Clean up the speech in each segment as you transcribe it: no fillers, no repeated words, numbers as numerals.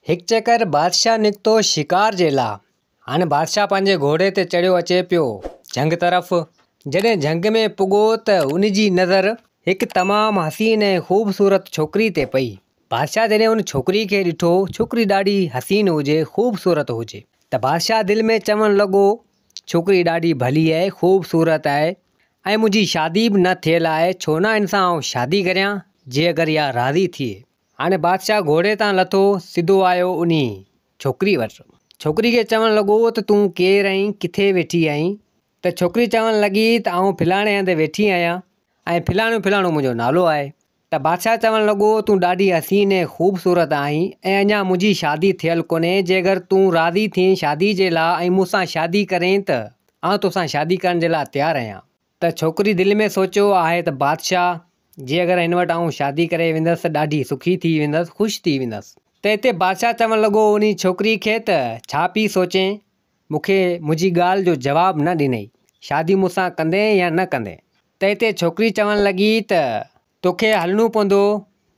هڪ چڪر بادشاهه نڪتو شڪار جي لا. هاڻي بادشاهه پنهنجي گهوڙي تي چڙهيو اچي پيو جهنگ طرف. جڏهن جهنگ ۾ پڳو ته ان جي نظر هڪ تمام حسين ۽ خوبصورت ڇوڪري تي پئي. بادشاهه جڏهن ان ڇوڪري کي ڏٺو، ڇوڪري ڏاڍي حسين هجي، خوبصورت هجي ته بادشاهه دل ۾ چوڻ لڳو، ڇوڪري ڏاڍي ڀلي آهي، خوبصورت آهي ۽ منهنجي شادي به نه ٿيل آهي، ڇو نه هن سان آئون شادي ڪريان، جي اگر اها راضي ٿئي. هاڻي بادشاهه گهوڙي تان لٿو، سڌو آيو انهي ڇوڪري وٽ. ڇوڪري کي چوڻ لڳو ته تون ڪير آهين، ڪٿي ويٺي آهين؟ ته ڇوڪري چوڻ لڳي ته آئون فلاڻي هنڌ ويٺي آهيان ۽ فلاڻو فلاڻو منهنجو نالو آهي. ته بادشاهه چوڻ لڳو تون ڏاڍي حسين ۽ خوبصورت آهين ۽ اڃا منهنجي شادي ٿيل ڪونهي، جي اگر تون راضي ٿين شادي جي لاء ۽ مون سان شادي ڪرين ته آئون توسان شادي ڪرڻ جي لاء تيار آهيان. ته ڇوڪري دل ۾ سوچيو آهي ته بادشاهه، جي اگر هن وٽ آئون شادي ڪري ويندس ته ڏاڍي سکي ٿي ويندس، خوش ٿي ويندس. ته اتي بادشاهه چوڻ لڳو انهي ڇوڪري کي ته ڇا پئي سوچين، مون کي منهنجي ڳالهه جو جواب نه ڏنئي، شادي مون سان ڪندين يا نه ڪندين؟ ته اتي ڇوڪري چوڻ لڳي ته توکي هلڻو پوندو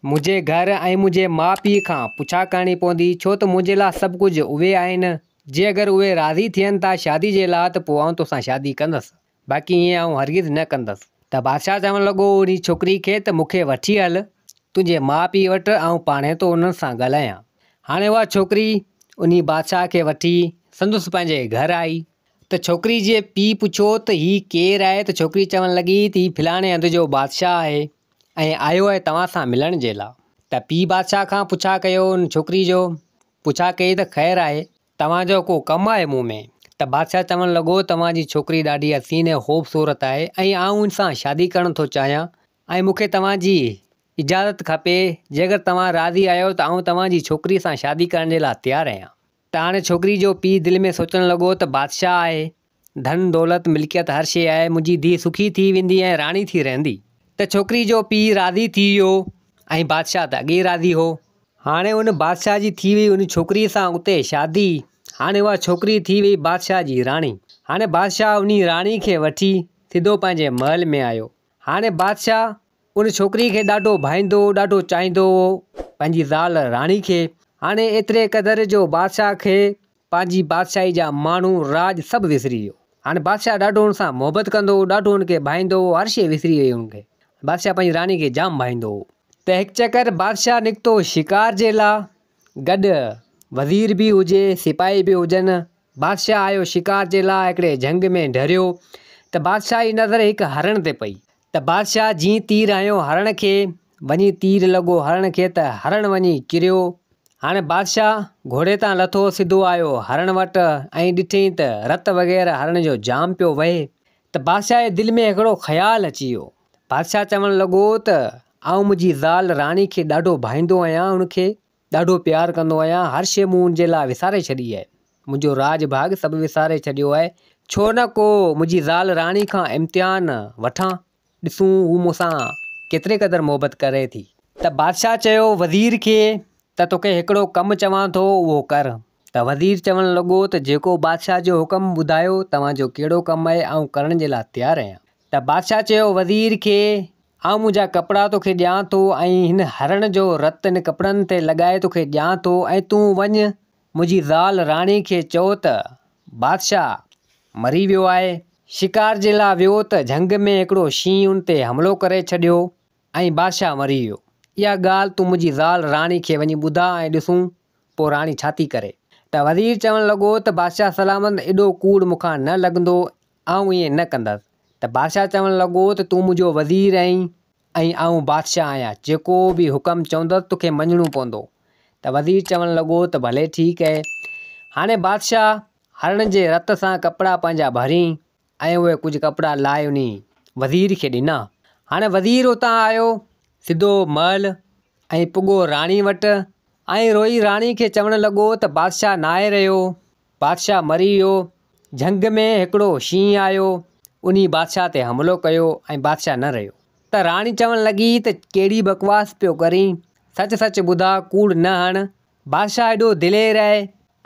منهنجي گهر ۽ منهنجي ماء پيء کان پڇا ڪرڻي پوندي، ڇو ته منهنجي لاء سڀ ڪجهه اهي آهن، جي اگر اهي راضي ٿين ٿا شادي جي لاء ته پوء آئون توسان شادي ڪندس. باقي ائين آئون هرگز نه ڪندس. ته بادشاهه چوڻ لڳو انهي ڇوڪري کي ته مون کي وٺي هل تنهنجي ماء پيء وٽ، آئون پاڻهي ٿو انهن سان ڳالهايان. هاڻي اها ڇوڪري انهي بادشاهه کي وٺي سندس پنهنجي گهر آئي. ته ڇوڪري جي پيء پڇيو ته هي ڪير آهي؟ ته ڇوڪري چوڻ لڳي ته هي فلاڻي هنڌ جو بادشاهه آهي ۽ آيو آهي توهان سان ملڻ جي لاء. ته پيء بادشاهه کان پڇا ڪيو ان ڇوڪري جو پڇا ڪئي ته خير آهي؟ توهان جو ڪو ڪم آهي مون ۾؟ ته بادشاهه چوڻ لڳو، توهان جي ڇوڪري ڏاڍي حسين ۽ خوبصورت آهي ۽ آئون ان سان شادي ڪرڻ ٿو چاهيان ۽ مون کي توهان جي اجازت کپي، جيڪر توهان راضي آهيو ته آئون توهان جي ڇوڪري سان شادي ڪرڻ جي لاء تيار آهيان. ته هاڻي ڇوڪري جو پيء دل ۾ سوچڻ لڳو ته بادشاهه آهي، ڌن دولت ملڪيت هر شيء آهي، منهنجي ڌيء سکي ٿي ويندي ۽ راڻي ٿي رهندي. ته ڇوڪري جو پيء راضي ٿي ويو ۽ بادشاهه ته اڳي ئي راضي هو. هاڻي ان بادشاهه جي ٿي وئي ان ڇوڪري سان اتي شادي. هاڻي اها ڇوڪري ٿي وئي بادشاهه جي راڻي. هاڻي بادشاهه انهي راڻي کي وٺي سڌو پنهنجي محل ۾ آيو. هاڻي بادشاهه ان ڇوڪري کي ڏاڍو ڀائيندو هو، ڏاڍو چاهيندو هو پنهنجي زال راڻي کي. هاڻي ايتري قدر جو بادشاهه کي پنهنجي بادشاهي جا ماڻهو، راڄ سڀ وسري ويو. هاڻي بادشاهه ڏاڍو ان سان محبت ڪندو هو، ڏاڍو ان کي ڀائيندو هو، هر شيء وسري وئي ان کي. بادشاهه پنهنجي راڻي کي جام ڀائيندو هو. ته هڪ چڪر بادشاهه نڪتو شڪار جي لا، گڏ وزير به هجي، سپاهي به هجن. بادشاهه آيو شڪار جي لا، هڪڙي جهنگ ۾ ڍريو ته بادشاهه جي نظر هڪ هرڻ تي پئي. ته بادشاهه جيئن تير هنيو هرڻ کي، وڃي تير لڳو هرڻ کي ته هرڻ وڃي ڪريو. هاڻي بادشاهه گهوڙي تان لٿو سڌو آيو هرڻ وٽ ۽ ڏٺئين ته رت وغيره هرڻ جو جام پيو وهي ته بادشاهه جي دل ۾ هڪڙو خيال اچي ويو. بادشاهه چوڻ لڳو ته آئون منهنجي زال راڻي کي ڏاڍو ڀائيندو آهيان ان کي ڏاڍو پيار ڪندو آهيان، هر شيء مون ان جي لاء وساري ڇڏي آهي، منهنجو راڄ ڀاڳ سڀ وساري ڇڏيو آهي، ڇو نه ڪو منهنجي زال راڻي کان امتحان وٺان، ڏسون هو مون سان ڪيتري قدر محبت ڪري ٿي. ته بادشاهه چيو وزير کي ته توکي هڪڙو ڪم چوان ٿو اهو ڪر. ته وزير چوڻ لڳو ته جيڪو بادشاهه جو حڪم ٻڌايو توهان جو ڪهڙو ڪم آهي آئون ڪرڻ جي لاء تيار آهيان. ته بادشاهه چيو وزير کي آئون منهنجا ڪپڙا توکي ڏيان ٿو ۽ هن هرڻ جو رت هن ڪپڙن تي لڳائي توکي ڏيان ٿو ۽ تون وڃ منهنجي زال راڻي کي چئو ته بادشاهه مري ويو آهي. شڪار جي لاء ويو ته جهنگ ۾ هڪڙو شينهن ان تي حملو ڪري ڇڏيو ۽ بادشاهه مري ويو. اها ڳالهه تون منهنجي زال راڻي کي وڃي ٻڌاء ۽ ڏسون پوء راڻي ڇا ٿي ڪري. ته وزير چوڻ لڳو ته بادشاهه سلامت ايڏو ڪوڙ مون کان نه لڳندو آئون ائين نه ڪندس. ته بادشاهه چوڻ لڳو ته تون منهنجو وزير آهين ۽ آئون بادشاهه آهيان، جيڪو به حڪم چوندس توکي مڃڻو پوندو. ته وزير چوڻ لڳو ته ڀلي ٺيڪ اهي. هاڻي بادشاهه هرڻ جي رت سان ڪپڙا پنهنجا ڀري ۽ اهي ڪجهه ڪپڙا لاهي انهي وزير کي ڏنا. هاڻي وزير اتان آيو سڌو محل ۽ پڳو راڻي وٽ ۽ روئي راڻي کي چوڻ لڳو ته بادشاهه ناهي رهيو، بادشاهه مري ويو. جهنگ ۾ هڪڙو شينهن آيو، انهي بادشاهه تي حملو ڪيو ۽ بادشاهه نه رهيو. ته راڻي چوڻ لڳي ته ڪهڙي بڪواس پيو ڪرين، سچ سچ ٻڌاء، ڪوڙ نه هڻ. بادشاهه ايڏو دلير آهي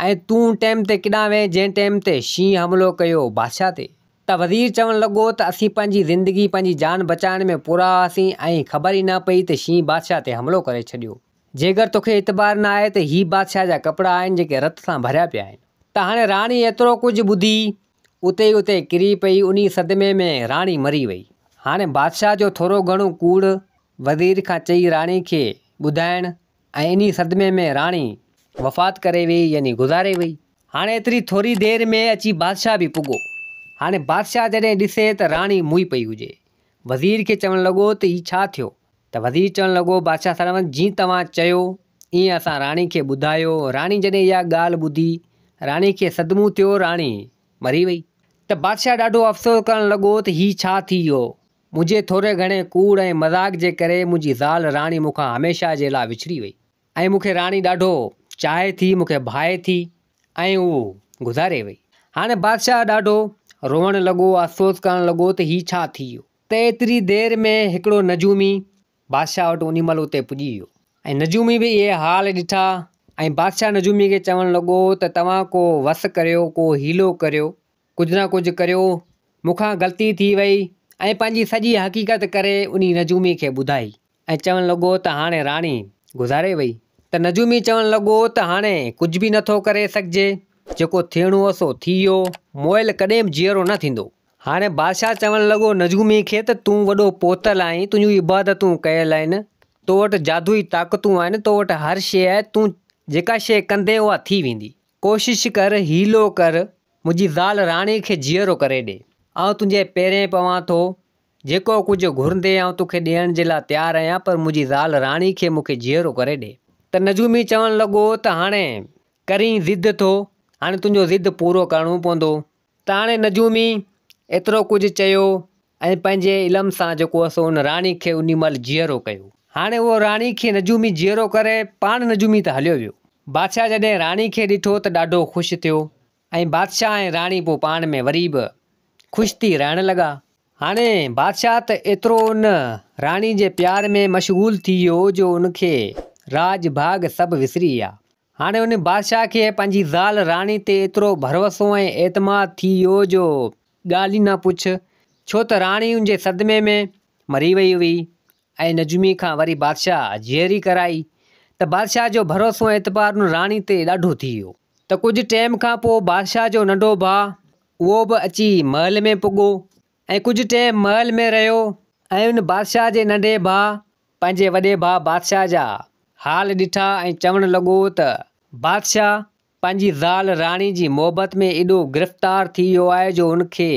۽ تون ٽيم تي ڪيڏانهن وئين جنهن ٽيم تي شينهن حملو ڪيو بادشاهه تي. ته وزير چوڻ لڳو ته اسين پنهنجي زندگي پنهنجي جان بچائڻ ۾ پورا هئاسين ۽ خبر ئي نه پئي ته شينهن بادشاهه تي حملو ڪري ڇڏيو. جيڪر توکي اعتبار نه آهي ته هي بادشاهه جا ڪپڙا آهن جيڪي رت سان ڀريا پيا آهن. ته هاڻي راڻي ايترو ڪجهه ٻڌي اتي ئي اتي ڪري پئي انهي صدمي ۾ راڻي مري وئي. هاڻي بادشاهه جو ٿورو گهڻو ڪوڙ وزير کان چئي راڻي کي ٻڌائڻ ۽ انهي صدمي ۾ راڻي وفات ڪري ويئي يعني گذاري وئي. هاڻي ايتري ٿوري دير ۾ اچي بادشاهه به پڳو. هاڻي بادشاهه جڏهن ڏسي ته راڻي موئي پئي هجي. وزير کي چوڻ لڳو ته هي ڇا ٿيو؟ ته وزير چوڻ لڳو بادشاهه سلامت جيئن توهان چيو ائين اسان راڻي کي ٻڌايو. راڻي جڏهن اها ڳالهه ٻڌي راڻي کي صدمو ٿيو راڻي مري وئي. ته بادشاهه ڏاڍو افسوس ڪرڻ لڳو ته هي ڇا ٿي ويو؟ منهنجي ٿوري گهڻي ڪوڙ ۽ مذاق جي ڪري منهنجي زال راڻي مون کان هميشه جي لاء وڇڙي وئي. ۽ مون کي راڻي ڏاڍو چاهي ٿي، مون کي ڀائي ٿي ۽ هوء گذاري وئي. هاڻي بادشاهه ڏاڍو روئڻ لڳو، افسوس ڪرڻ لڳو ته هي ڇا ٿي ويو. ته ايتري دير ۾ هڪڙو نجومي بادشاهه وٽ انهي مهل اتي پڄي ويو ۽ نجومي به اهي حال ڏٺا ۽ بادشاهه نجومي کي چوڻ لڳو ته توهان ڪو وس ڪريو، ڪو حيلو ڪريو، ڪجهه نه ڪجهه ڪريو، مون کان غلطي ٿي وئي ۽ پنهنجي سڄي حقيقت ڪري انهي نجومي کي ٻڌائي. ۽ چوڻ لڳو ته هاڻي راڻي گذاري وئي ته نجومي چوڻ لڳو ته هاڻي ڪجهه به نٿو ڪري سگهجي، جيڪو ٿيڻو هو سو ٿي ويو، مئل ڪڏهن به جيئرو نه ٿيندو. هاڻي بادشاهه چوڻ لڳو نجومي کي ته تون وڏو پهتل آهين، تنهنجون عبادتون ڪيل آهن، تو وٽ جادوئي طاقتون آهن، تو وٽ هر شيء آهي، تون جيڪا شيء ڪندين اها ٿي ويندي. ڪوشش ڪر، حيلو ڪر، منهنجي زال راڻي کي جيئرو ڪري ڏي. آئون تنهنجي پيرين پوان ٿو، جيڪو ڪجهه گهرندين آئون توکي ڏيڻ جي لاء تيار آهيان پر منهنجي زال راڻي کي مون کي جيئرو ڪري ڏي. ته نجومي چوڻ لڳو ته هاڻي ڪرين ضد ٿو، هاڻي تنهنجو ضد پورو ڪرڻو پوندو. ته هاڻي نجومي ايترو ڪجهه چيو ۽ پنهنجي علم سان جيڪو سو ان راڻي کي انهي مهل جيئرو ڪيو. هاڻي اهو راڻي کي نجومي جيئرو ڪري پاڻ نجومي ته هليو ويو. بادشاهه جڏهن راڻي کي ڏٺو ته ڏاڍو خوش ٿيو ۽ بادشاهه ۽ راڻي پوء پاڻ ۾ وري به خوش ٿي رهڻ لڳا. هاڻي بادشاهه ته ايترو ان راڻي جي پيار ۾ مشغول ٿي ويو جو ان کي راڄ ڀاڳ سڀ وسري ويا. هاڻي ان بادشاهه کي پنهنجي زال راڻي تي ايترو ڀروسو ۽ اعتماد ٿي ويو جو ڳالهه ئي نه پڇ، ڇو ته راڻي ان جي صدمي ۾ مري وئي هئي ۽ نجمي کان وري بادشاهه جيئري ڪرائي ته بادشاهه جو ڀروسو ۽ اعتبار ان راڻي تي ڏاڍو ٿي ويو ته ڪجهه ٽيم کان پوء بادشاهه جو ننڍو ڀاء اهو به اچي محل ۾ پڳو ۽ ڪجهه ٽيم محل ۾ رهيو ۽ ان بادشاهه جي ننڍي ڀاء پنهنجي وڏي ڀاء بادشاهه جا حال ڏٺا ۽ چوڻ لڳو ته بادشاهه پنهنجي زال راڻي جي محبت ۾ ايڏو گرفتار ٿي ويو آهي جو هن کي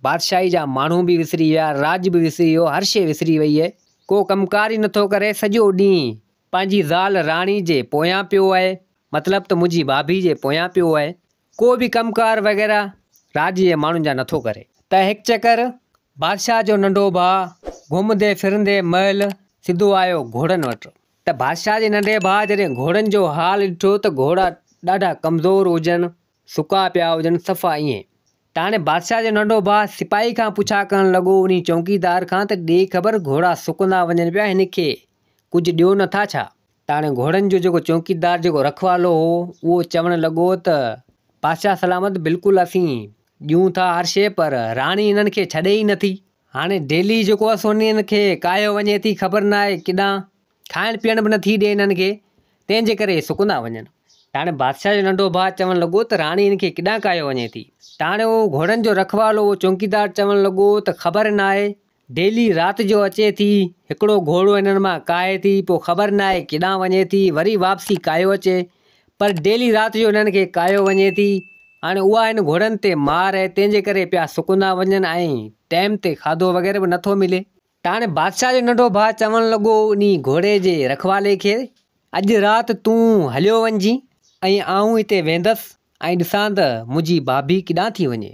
بادشاهي جا ماڻهو به وسري ويا، راڄ به وسري ويو، هر شيء وسري وئي آهي، ڪو ڪم ڪار ئي نٿو ڪري، سڄو ڏينهن پنهنجي زال راڻي جي پويان پيو آهي، مطلب ته منهنجي ڀاڀي جي پويان پيو آهي، ڪو به ڪم ڪار وغيره راڄ جي ماڻهن جا نٿو ڪري. ته هڪ چڪر بادشاهه جو ننڍو ڀاء گهمندي ڦرندي محل سڌو آيو گهوڙن وٽ. ته بادشاهه جي ننڍي ڀاء جڏهن گهوڙن جو حال ڏٺو ته گهوڙا ڏاڍا ڪمزور هجن، سڪا پيا هجن، صفا ائين. ته هاڻي بادشاهه جو ننڍو ڀاء سپاهي کان پڇا ڪرڻ لڳو انهي چونڪيدار کان ته ڏي خبر گهوڙا سڪندا وڃن پيا هن کي ڪجهه ڏيو نٿا ڇا؟ ته هاڻي گهوڙن جو جيڪو چونڪيدار جيڪو رکوالو هو اهو چوڻ لڳو ته بادشاهه سلامت بلڪل اسين ڏيون ٿا هر شيء پر راڻي هنن کي ڇڏي ئي نٿي. هاڻي ڊيلي جيڪو آهي سو انهن کي ڪاهيو وڃي ٿي خبر نه آهي ڪيڏانهن کائڻ پيئڻ به نٿي ڏي انهن کي تنهن جي ڪري سڪندا وڃن. ته هاڻي بادشاهه جو ننڍو ڀاء چوڻ لڳو ته راڻي هن کي ڪيڏانهن ڪاهيو وڃي ٿي. ته هاڻي اهو گهوڙن جو رکوالو اهو چونڪيدار چوڻ لڳو ته خبر نه آهي ڊيلي رات جو اچي ٿي هڪڙو گهوڙو هنن مان ڪاهي ٿي پوء خبر نه آهي ڪيڏانهن وڃي ٿي وري واپسي ڪاهيو اچي پر ڊيلي رات جو هنن کي ڪاهيو وڃي ٿي هاڻي اها هن گهوڙن تي مار آهي، تنهن جي ڪري پيا سڪندا وڃن ۽ ٽيم تي کاڌو وغيره به نٿو ملي. ته هاڻي بادشاهه جو ننڍو ڀاء چوڻ لڳو انهي گهوڙي جي رکوالي کي، اڄ رات تون هليو وڃجين ۽ آئون هتي ويندس ۽ ڏسان ته منهنجي ڀاڀي ڪيڏانهن ٿي وڃي،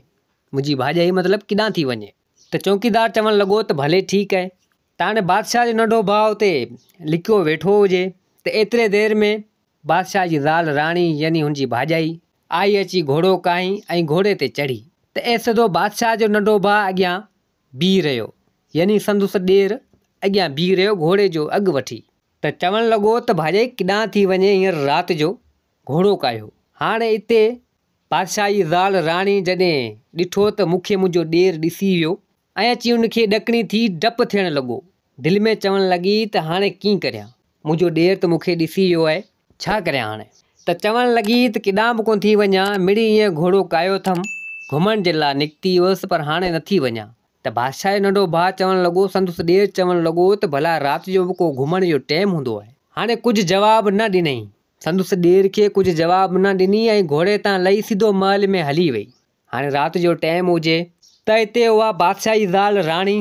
منهنجي ڀاڄائي مطلب ڪيڏانهن ٿي وڃي. ته چونڪيدار چوڻ لڳو ته ڀلي ٺيڪ آهي. ته هاڻي بادشاهه جو ننڍو ڀاء اتي لڪيو ويٺو هجي ته ايتري دير ۾ بادشاهه جي زال راڻي يعني هن جي ڀاڄائي آئي اچي گهوڙو ڪاهي ۽ گهوڙي تي چڙهي ته اي سڌو بادشاهه جو ننڍو ڀاء اڳيان بيهي رهيو يعني سندس ڏير اڳيان بيهي رهيو گهوڙي جو اڳ وٺي. ته چوڻ لڳو ته ڀاڄائي ڪيڏانهن ٿي وڃين هينئر رات جو گهوڙو ڪاهيو. هاڻي اتي بادشاهه جي زال راڻي جڏهن ڏٺو ته مون کي منهنجو ڏير ڏسي ويو ۽ اچي ان کي ڏڪڻي ٿي ڊپ ٿيڻ لڳو. دل ۾ چوڻ لڳي ته هاڻي ڪيئن ڪريان. منهنجو ڏير ته مون کي ڏسي ويو آهي، ڇا ڪريان هاڻي؟ ته چوڻ لڳي ته ڪيڏانهن به ڪونه ٿي وڃان، مڙئي ائين گهوڙو ڪاهيو اٿم، گهمڻ جي لاء نڪتي هيس پر هاڻي نٿي وڃان. ته بادشاهه جو ننڍو ڀاء چوڻ لڳو، سندس ڏير چوڻ لڳو ته ڀلا رات جو به ڪو گهمڻ جو ٽيم هوندو آهي. هاڻي ڪجهه جواب نه ڏنائين. سندس ڏير کي ڪجهه جواب نه ڏني ۽ گهوڙي تان لهي سڌو محل ۾ هلي وئي. هاڻي رات جو ٽيم هجي ته اتي اها بادشاهه جي زال راڻي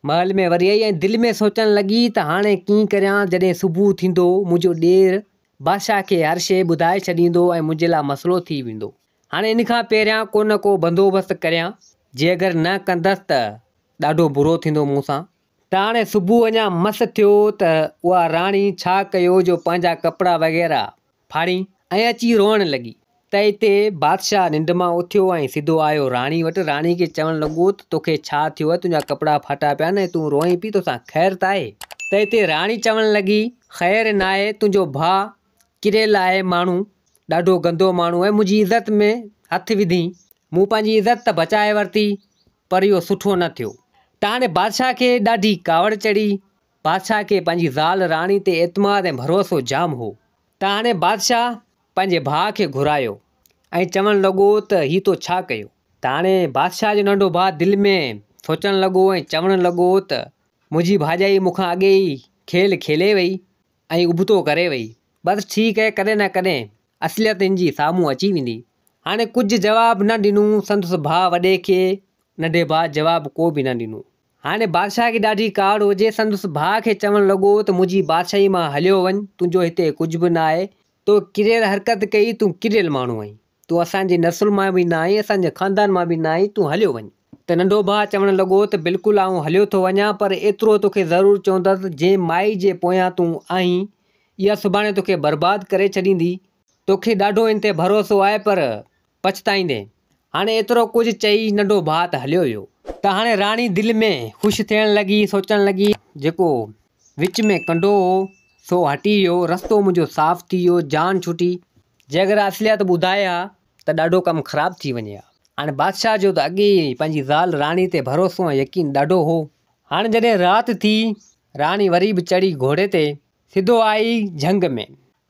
محل ۾ وري آئي ۽ دل ۾ سوچڻ لڳي ته هاڻي ڪيئن ڪريان جڏهن صبح ٿيندو منهنجو ڏير بادشاهه کي هر شيء ٻڌائي ڇڏيندو ۽ منهنجي لاء مسئلو ٿي ويندو. هاڻي ان کان پهريان ڪو نه ڪو بندوبست ڪريان، جي اگر نه ڪندس ته ڏاڍو برو ٿيندو مون سان. ته هاڻي صبح اڃا مس ٿيو ته اها راڻي ڇا ڪيو جو پنهنجا ڪپڙا وغيره ڦاڙي ۽ اچي روئڻ لڳي. ته اتي بادشاهه ننڊ مان اٿيو ۽ سڌو آيو راڻي وٽ، راڻي کي چوڻ لڳو ته توکي ڇا ٿيو آهي، تنهنجا ڪپڙا ڦاٽا پيا آهن ۽ تون روئين پئي، توسان خير ته آهي؟ ته اتي راڻي چوڻ لڳي، خير ناهي، تنهنجو ڀاء ڪريل آهي ماڻهو، ڏاڍو گندو ماڻهو آهي، منهنجي عزت ۾ هٿ وڌئين، مون پنهنجي عزت ته بچائي ورتي، پر اهو سٺو نه ٿيو. ته هاڻي بادشاهه کي ڏاڍي ڪاوڙ چڙهي. بادشاهه کي پنهنجي زال راڻي تي اعتماد ۽ ڀروسو جام هو. ته هاڻي بادشاهه پنهنجي ڀاء کي گهرايو ۽ چوڻ لڳو ته هي تو ڇا ڪيو؟ ته هاڻي بادشاهه جو ننڍو ڀاء دل ۾ سوچڻ لڳو ۽ چوڻ لڳو ته منهنجي ڀاڄائي مون کان اڳي ئي کيل کيلي وئي، ۽ ابتو ڪري وئي. بس ٺيڪ اهي ڪڏهن نه ڪڏهن اصليت هن جي سامهون اچي ويندي. هاڻي ڪجهه جواب نه ڏنو سندس ڀاء وڏي کي ننڍي ڀاء جواب ڪو به نه ڏنو. هاڻي بادشاهه کي ڏاڍي ڪاوڙ هجي سندس ڀاء کي چوڻ لڳو ته منهنجي بادشاهي مان هليو وڃ تنهنجو هتي ڪجهه به نه آهي تو ڪريل حرڪت ڪئي تون ڪريل ماڻهو آهين. تون اسان جي نسل مان به نه آهين، اسان جي خاندان مان به نه آهين، تون هليو وڃ. ته ننڍو ڀاء چوڻ لڳو ته بلڪل آئون هليو ٿو وڃان، پر ايترو توکي ضرور چوندس، جنهن مائي جي پويان تون آهين، اها سڀاڻي توکي برباد ڪري ڇڏيندي. توکي ڏاڍو ان تي ڀروسو آهي، پر پڇتائيندين. هاڻي ايترو ڪجهه چئي ننڍو ڀاء ته هليو ويو. ته هاڻي راڻي دل ۾ خوش ٿيڻ لڳي، سوچڻ لڳي، جيڪو وچ ۾ ڪنڊو هو، سو هٽي ويو، رستو منهنجو صاف ٿي ويو، جان ڇٽي. جي اگر اصليت ٻڌائي ها ته ڏاڍو ڪم خراب ٿي وڃي ها. هاڻي بادشاهه جو ته اڳي ئي پنهنجي زال راڻي تي ڀروسو ۽ يقين ڏاڍو هو. هاڻي جڏهن رات ٿي، راڻي وري به چڙهي گهوڙي تي، سڌو آئي جهنگ ۾.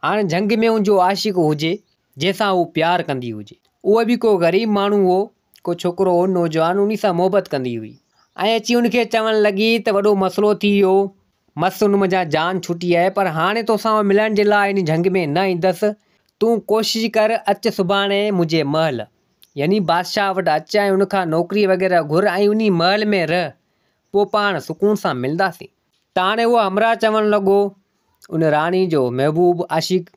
هاڻي جهنگ ۾ ان جو عاشق هجي، جنهن سان هو پيار ڪندي هجي. اهو به ڪو غريب ماڻهو هو، ڪو ڇوڪرو هو نوجوان، انهي سان محبت ڪندي هئي. ۽ اچي ان کي چوڻ لڳي ته وڏو مسئلو ٿي ويو، مس ان منجهان جان ڇٽي آهي، پر هاڻي توسان آئون ملڻ جي لاء هن جهنگ ۾ نه ايندس، تون ڪوشش ڪر اچ سڀاڻي منهنجي محل يعني بادشاهه وٽ اچ ۽ ان کان نوڪري وغيره گهر ۽ انهي محل ۾ رهه، پوء پاڻ سڪون سان ملنداسين. ته هاڻي اهو همراهه چوڻ لڳو، ان راڻي جو محبوب عاشق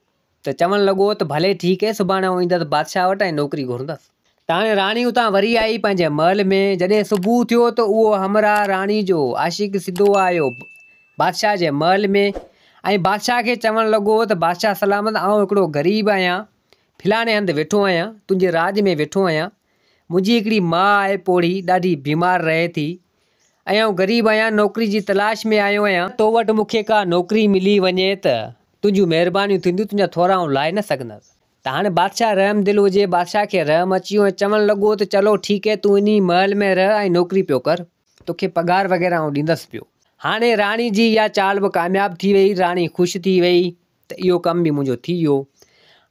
ته چوڻ لڳو ته ڀلي ٺيڪ اهي سڀاڻي آئون ايندس بادشاهه وٽ ۽ نوڪري گهرندس. ته هاڻي راڻي اتان وري آئي پنهنجي محل ۾، جڏهن صبح ٿيو ته اهو همراهه راڻي جو عاشق سڌو آيو بادشاهه جي محل ۾ ۽ بادشاهه کي چوڻ لڳو ته بادشاهه سلامت آئون هڪڙو غريب آهيان، فلاڻي هنڌ ويٺو آهيان، تنهنجي راڄ ۾ ويٺو آهيان، منهنجي هڪڙي ماء آهي پوڙهي ڏاڍي بيمار رهي ٿي ۽ آئون غريب آهيان نوڪري جي تلاش ۾ آيو آهيان، تو وٽ مون کي ڪا نوڪري ملي وڃي ته تنهنجون مهربانيون ٿينديون، تنهنجا ٿورا آئون لاهي نه سگهندس. ته هاڻي بادشاهه رحم دل هجي، بادشاهه کي رحم اچي ويو ۽ چوڻ لڳو ته چلو ٺيڪ هي، تون انهي محل ۾ رهه ۽ نوڪري پيو ڪر، توکي پگهار وغيره آئون ڏيندس پيو. هاڻي راڻي جي اها چال به ڪامياب ٿي وئي، راڻي خوش ٿي وئي ته اهو ڪم به منهنجو ٿي ويو.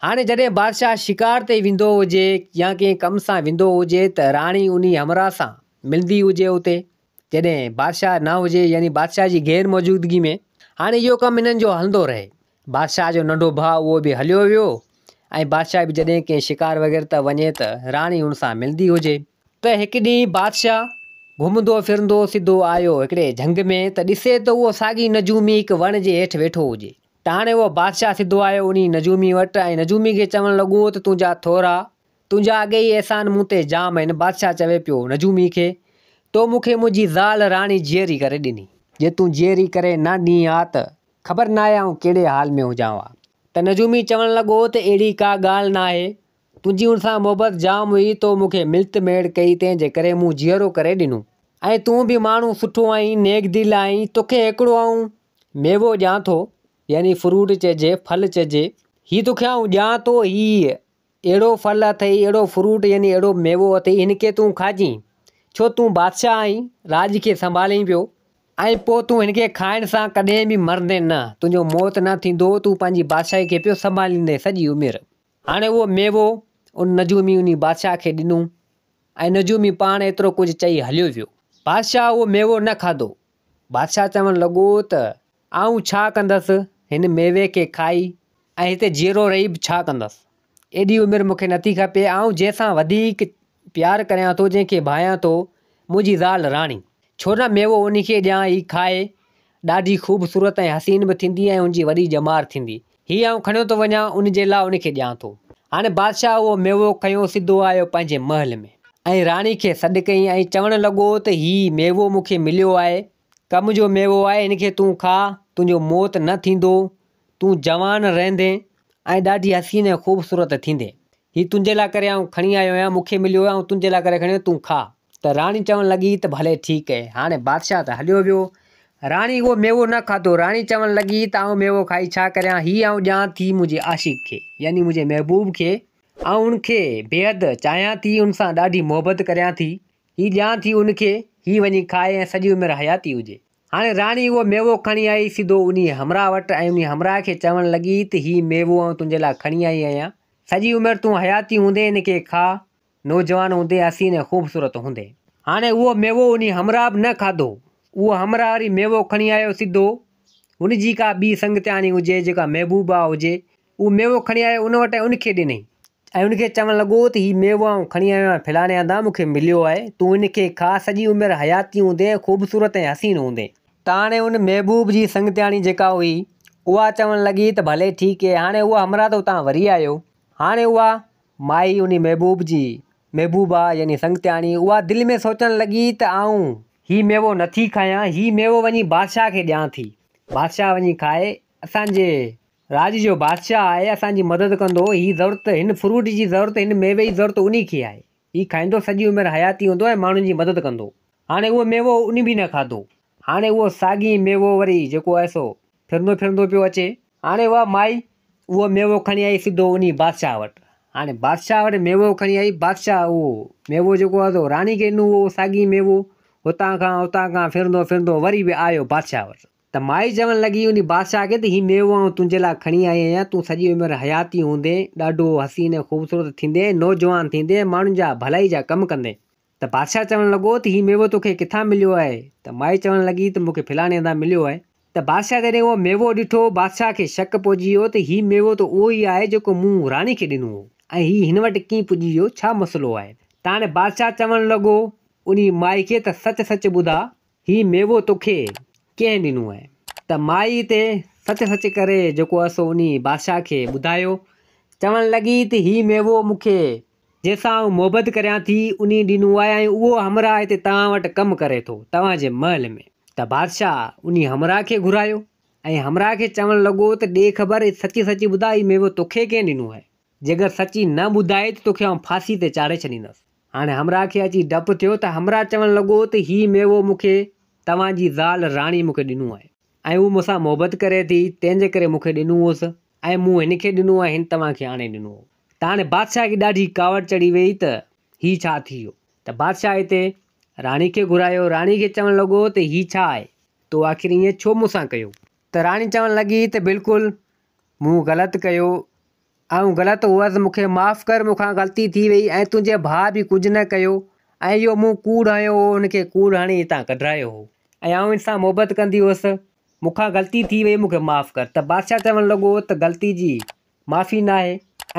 هاڻي جڏهن بادشاهه شڪار تي ويندو هجي يا ڪنهن ڪم سان ويندو هجي ته راڻي انهي همراهه سان ملندي هجي اتي. جڏهن بادشاهه نه هجي يعني بادشاهه جي غير موجودگي ۾ هاڻي اهو ڪم هنن جو هلندو رهي. بادشاهه جو ننڍو ڀاء اهو به هليو ويو ۽ بادشاهه به جڏهن ڪنهن شڪار وغيره ته وڃي ته راڻي هن سان ملندي هجي. ته هڪ ڏينهن بادشاهه گهمندو ڦرندو سڌو آيو هڪڙي جهنگ ۾ ته ڏسي ته اهو ساڳي نجومي هڪ وڻ جي هيٺ ويٺو هجي. ته هاڻي اهو بادشاهه سڌو آيو انهي نجومي وٽ ۽ نجومي کي چوڻ لڳو ته تنهنجا ٿورا تنهنجا اڳي ئي احسان مون تي جام آهن. بادشاهه چوي پيو نجومي کي، تو مون کي منهنجي زال راڻي جيئري ڪري ڏني. جي تون جيئري ڪري نه ڏين ها ته خبر ناهي آئون ڪهڙي حال ۾ هجان ها. ته نجومي چوڻ لڳو ته اهڙي ڪا ڳالهه ناهي، تنهنجي ان سان محبت جام هئي، تو مون کي ملت ميڙ ڪئي تنهن جي ڪري مون جيئرو ڪري ڏنو. ۽ تون به ماڻهو سٺو آهين، نيڪ دل آهين، توکي هڪڙو آئون ميوو ڏيان ٿو، يعني فروٽ چئجي، ڦل چئجي، هي توکي آئون ڏيان ٿو، هي اهڙو ڦل اٿئي، اهڙو فروٽ يعني اهڙو ميوو اٿئي، هن کي تون کاجين، ڇو تون بادشاهه آهين، راڄ کي سنڀالين پيو، ۽ پوء تون هن کي کائڻ سان ڪڏهن به مرندين نه، تنهنجو موت نه ٿيندو، تون پنهنجي بادشاهي کي پيو سنڀاليندين سڄي عمر. هاڻي اهو ميوو ان نجومي انهي بادشاهه کي ڏنو ۽ نجومي پاڻ ايترو ڪجهه چئي هليو ويو. بادشاهه اهو ميوو نه کاڌو. بادشاهه چوڻ لڳو ته آئون ڇا ڪندس هن ميوي کي کائي ۽ هتي جيئرو رهي به ڇا ڪندس. ايڏي عمر مون کي نٿي کپي. آئون جنهن سان وڌيڪ پيار ڪريان ٿو، جنهن کي ڀانيان ٿو، منهنجي زال راڻي. ڇو نه ميوو انهي کي ڏيان، هي کائي ڏاڍي خوبصورت ۽ حسين به ٿيندي ۽ هن جي وڏي ڄمار ٿيندي. هي آئون کڻيو ٿو وڃان، ان جي لاء ان کي ڏيان ٿو. هاڻي بادشاهه اهو ميوو کنيو سڌو آيو پنهنجي محل ۾ ۽ راڻي کي سڏ ڪيائين ۽ چوڻ لڳو ته هي ميوو مون کي مليو آهي، ڪم جو ميوو آهي، هن کي تون کاء، تنهنجو موت نه ٿيندو، تون جوان رهندين ۽ ڏاڍي حسين ۽ خوبصورت ٿيندين. هي تنهنجي لاء ڪري آئون کڻي آيو آهيان، مون کي مليو آهي، آئون تنهنجي لاء ڪري کڻي آيو آهيان، تون کاء. ته راڻي چوڻ لڳي ته ڀلي ٺيڪ اهي. هاڻي بادشاهه ته هليو ويو. راڻي اهو ميوو نه کاڌو. راڻي چوڻ لڳي ته آئون ميوو کائي ڇا ڪريان، هي آئون ڏيان ٿي منهنجي عاشق کي، يعني منهنجي محبوب کي، آئون ان کي بيحد چاهيان ٿي، ان سان ڏاڍي محبت ڪريان ٿي، هي ڏيان ٿي ان کي، هي وڃي کائي ۽ سڄي عمر حياتي هجي. هاڻي راڻي اهو ميوو کڻي آئي سڌو انهيء همراهه وٽ ۽ انهيء همراهه کي چوڻ لڳي ته هي ميوو آئون تنهنجي لاء کڻي آئي آهيان. سڄي عمر تون حياتي هوندين ان کي کاء، نوجوان هوندين، حسين ۽ خوبصورت هوندين. هاڻي اهو ميوو انهيء همراهه به نه کاڌو. اهو همراهه وري ميوو کڻي آيو سڌو هن جي ڪا ٻي سنگتياڻي هجي جيڪا محبوبه هجي، اهو ميوو کڻي آيو ان وٽ ۽ ان کي ڏنائين ۽ ان کي چوڻ لڳو ته هي ميوو آئون کڻي آيو آهيان فلاڻي هنڌان مون کي مليو آهي، تون ان کي کاء سڄي عمر حياتي هوندين ۽ خوبصورت ۽ حسين هوندين. ته هاڻي ان محبوب جي سنگتياڻي جيڪا هئي اها چوڻ لڳي ته ڀلي ٺيڪ اهي. هاڻي اهو همراهه ته اتان وري آيو. هاڻي اها مائي انهي محبوب جي محبوبه يعني سنگتياڻي اها دل ۾ سوچڻ لڳي ته آئون هي ميوو نٿي کايان، هي ميوو وڃي بادشاهه کي ڏيان ٿي، بادشاهه وڃي کائي، اسان جي راڄ جو بادشاهه آهي، اسان جي مدد ڪندو، هي ضرورت هن فروٽ جي ضرورت هن ميوي جي ضرورت انهي کي آهي، هي کائيندو سڄي عمر حياتي هوندو ۽ ماڻهن جي مدد ڪندو. هاڻي اهو ميوو انهي به نه کاڌو. هاڻي اهو ساڳي ميوو وري جيڪو آهي سو ڦرندو ڦرندو پيو اچي. هاڻي اها مائي اهو ميوو کڻي آئي سڌو انهي بادشاهه وٽ. هاڻي بادشاهه وٽ ميوو کڻي آئي، بادشاهه اهو ميوو جيڪو آهي سو راڻي کي ڏنو اهو ساڳي ميوو هتان کان اتان کان ڦرندو ڦرندو وري به آيو بادشاهه وٽ. ته مائي چوڻ لڳي انهي بادشاهه کي ته هي ميوو آئون تنهنجي لاء کڻي آئي آهيان، تون سڄي عمر حياتي هوندين، ڏاڍو حسين ۽ خوبصورت ٿيندين ۽ نوجوان ٿيندين ۽ ماڻهن جا ڀلائي جا ڪم ڪندين. ته بادشاهه چوڻ لڳو ته هي ميوو توکي ڪٿان مليو آهي؟ ته مائي چوڻ لڳي ته مون کي فلاڻي هنڌان مليو آهي. ته بادشاهه جڏهن اهو ميوو ڏٺو، بادشاهه کي شڪ پئجي ويو ته هي ميوو ته اهو ئي آهي جيڪو مون راڻي کي ڏنو هو ۽ هي هن وٽ ڪيئن پڄي ويو، ڇا مسئلو آهي؟ ته هاڻي بادشاهه چوڻ لڳو انهي مائي کي ته سچ سچ ٻڌاء هي ميوو توکي ڪنهن ڏنو آهي؟ ته مائي تي سچ سچ ڪري جيڪو آهي سو انهي بادشاهه کي ٻڌايو. چوڻ لڳي ته هي ميوو مون کي جنهن سان آئون محبت ڪريان ٿي انهي ڏنو آهي ۽ اهو همراهه هتي توهان وٽ ڪم ڪري ٿو توهان جي محل ۾. ته بادشاهه انهي همراهه کي گهرايو ۽ همراهه کي چوڻ لڳو ته ڏي خبر سچي سچي ٻڌاء هي ميوو توکي ڪنهن ڏنو آهي؟ جيڪر سچي نه ٻڌائي ته توکي آئون ڦاسي تي چاڙهي ڇڏيندس. هاڻي همراهه کي اچي ڊپ ٿيو ته همراهه چوڻ لڳو ته هي ميوو مون کي توهان جي زال راڻي مون کي ڏنو آهي ۽ هوء مون سان محبت ڪري ٿي، تنهن جي ڪري مون کي ڏنو هوس ۽ مون هن کي ڏنو ۽ هن توهان کي آڻي ڏنو هو. ته هاڻي بادشاهه کي ڏاڍي ڪاوڙ چڙهي ويئي ته هي ڇا ٿي ويو؟ ته بادشاهه هتي راڻي کي گهرايو، راڻي کي چوڻ لڳو ته هي ڇا آهي؟ تو آخر ائين ڇو مون سان ڪيو؟ ته راڻي چوڻ لڳي ته بلڪل مون غلط ڪيو، آئون غلط هئس، مون کي معاف ڪر، مون کان غلطي ٿي وئي ۽ تنهنجي ڀاء به ڪجهه نه ڪيو ۽ اهو مون ڪوڙ هنيو هو، هن کي ڪوڙ هڻي هتان ڪڍرايو هو ۽ آئون هن سان محبت ڪندي هئس، مون کان غلطي ٿي وئي، مون کي معاف ڪر. ته بادشاهه چوڻ لڳو ته غلطي جي معافي ناهي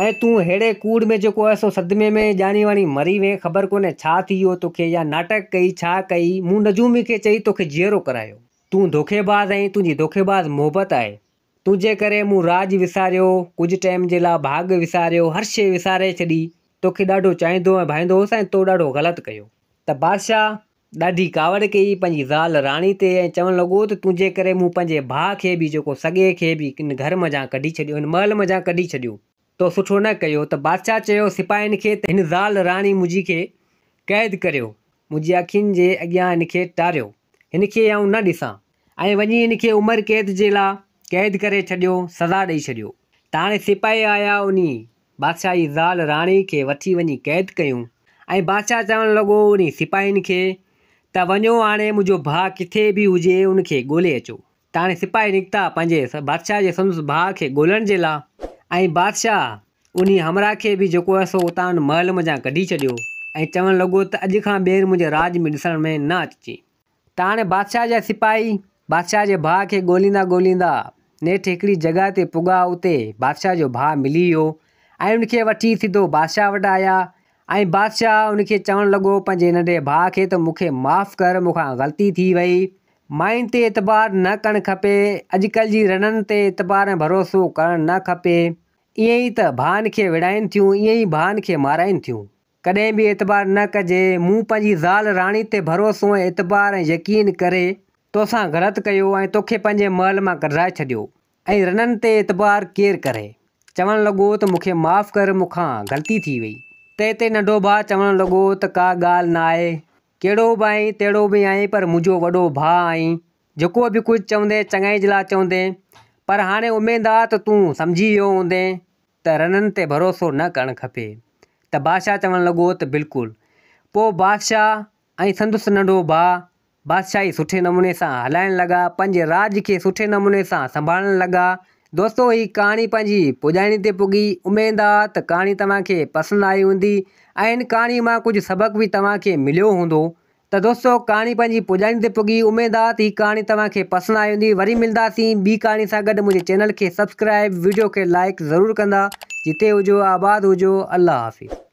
۽ تون ههڙي ڪوڙ ۾ جيڪو آهي سو صدمي ۾ ڄاڻي واڻي مري وئين، خبر ڪونهي ڇا ٿي ويو توکي يا ناٽڪ ڪئي، ڇا ڪئي، مون نجومي کي چئي توکي جيئرو ڪرايو. تون دوکيباز آهين، تنهنجي دوکيباز محبت آهي. تنهنجي ڪري مون راڄ وساريو، ڪجهه ٽائيم جي لاء ڀاڳ وساريو، هر شيء وساري ڇڏي. توکي ڏاڍو چاهيندو ۽ ڀائيندو هوس ۽ تو ڏاڍو غلط ڪيو. ته بادشاهه ڏاڍي ڪاوڙ ڪئي پنهنجي زال راڻي تي ۽ چوڻ لڳو ته تنهنجي ڪري مون پنهنجي ڀاء کي به جيڪو سڳي کي به هن گهر منجهان ڪڍي ڇڏيو، هن محل منجهان ڪڍي ڇڏيو. تو سٺو نه ڪيو. ته بادشاهه چيو سپاهين کي ته هن زال راڻي منهنجي کي قيد ڪريو، منهنجي اکين جي اڳيان هن کي ٽاريو، هن کي آئون نه ڏسان. ۽ وڃي هن کي عمر قيد جي لا قيد ڪري ڇڏيو، سزا ڏئي ڇڏيو. ته هاڻي سپاهي آيا انهي بادشاهه جي زال راڻي کي وٺي وڃي قيد ڪيون. ۽ بادشاهه چوڻ لڳو انهي سپاهين کي ته وڃو هاڻي منهنجو ڀاء ڪٿي به هجي ان کي ڳولي اچو. ته هاڻي سپاهي نڪتا پنهنجي بادشاهه جي سندس ڀاء کي ڳولڻ جي لا ۽ بادشاهه انهي همراهه کي به جيڪو آهي سو اتان ان محل منجهان ڪڍي ڇڏيو ۽ چوڻ لڳو ته اڄ کان ٻيهر منهنجي راڄ ۾ ڏسڻ ۾ نه اچجين. ته هاڻي بادشاهه جا سپاهي بادشاهه جي ڀاء کي ڳوليندا ڳوليندا نيٺ هڪڙي جڳهه تي پڳا اتي بادشاهه جو ڀاء ملي ويو ۽ ان کي وٺي سڌو بادشاهه وٽ آيا ۽ بادشاهه ان کي چوڻ لڳو پنهنجي ننڍي ڀاء کي ته مون کي معاف ڪر مون کان غلطي ٿي وئي ماين تي اعتبار نه ڪرڻ کپي اڄڪلهه جي رنن تي اعتبار ۽ ڀروسو ڪرڻ نه کپي ائين ئي ته ڀائن کي وڙهائين ٿيون ائين ئي ڀائن کي مارائين ٿيون. ڪڏهن به اعتبار نه ڪجي. مون پنهنجي زال راڻي تي ڀروسو ۽ اعتبار ۽ يقين ڪري توسان غلط ڪيو ۽ توکي پنهنجي محل مان ڪڍرائي ڇڏيو ۽ رنن تي اعتبار ڪير ڪري؟ چوڻ لڳو ته مون کي معاف ڪر مون کان غلطي ٿي وئي. تنهن تي ننڍو ڀاء چوڻ لڳو ته ڪا ڳالهه نه آهي، ڪهڙو به آهين تهڙو به آهين پر منهنجو وڏو ڀاء آهين، جيڪو به ڪجهه چوندين چڱائي جي لاء چوندين، پر هاڻي اميد آ ته تون سمجهي ويو هوندين ته رنن تي ڀروسو نه ڪرڻ کپي ته بادشاهه چوڻ لڳو ته بلڪل. پوء بادشاهه ۽ سندس ننڍو ڀاء بادشاهي سٺي نموني سان هلائڻ لڳا، پنهنجي راڄ کي سٺي نموني سان سنڀالڻ لڳا. دوستو هي ڪهاڻي پنهنجي پڄاڻي تي پڳي، اميد آ ته ڪهاڻي توهان کي پسند آئي هوندي ۽ هن ڪهاڻي مان ڪجهه سبق به توهان کي مليو هوندو. ته دوستو ڪهاڻي پنهنجي پڄاڻي تي پڳي اميد آ ته هي ڪهاڻي توهان کي پسند آئي هوندي وري ملداسين ٻي ڪهاڻي سان گڏ منهنجي چينل کي سبسڪرائب ويڊيو کي لائيڪ ضرور ڪندا جتي هجو آباد هجو الله حافظ.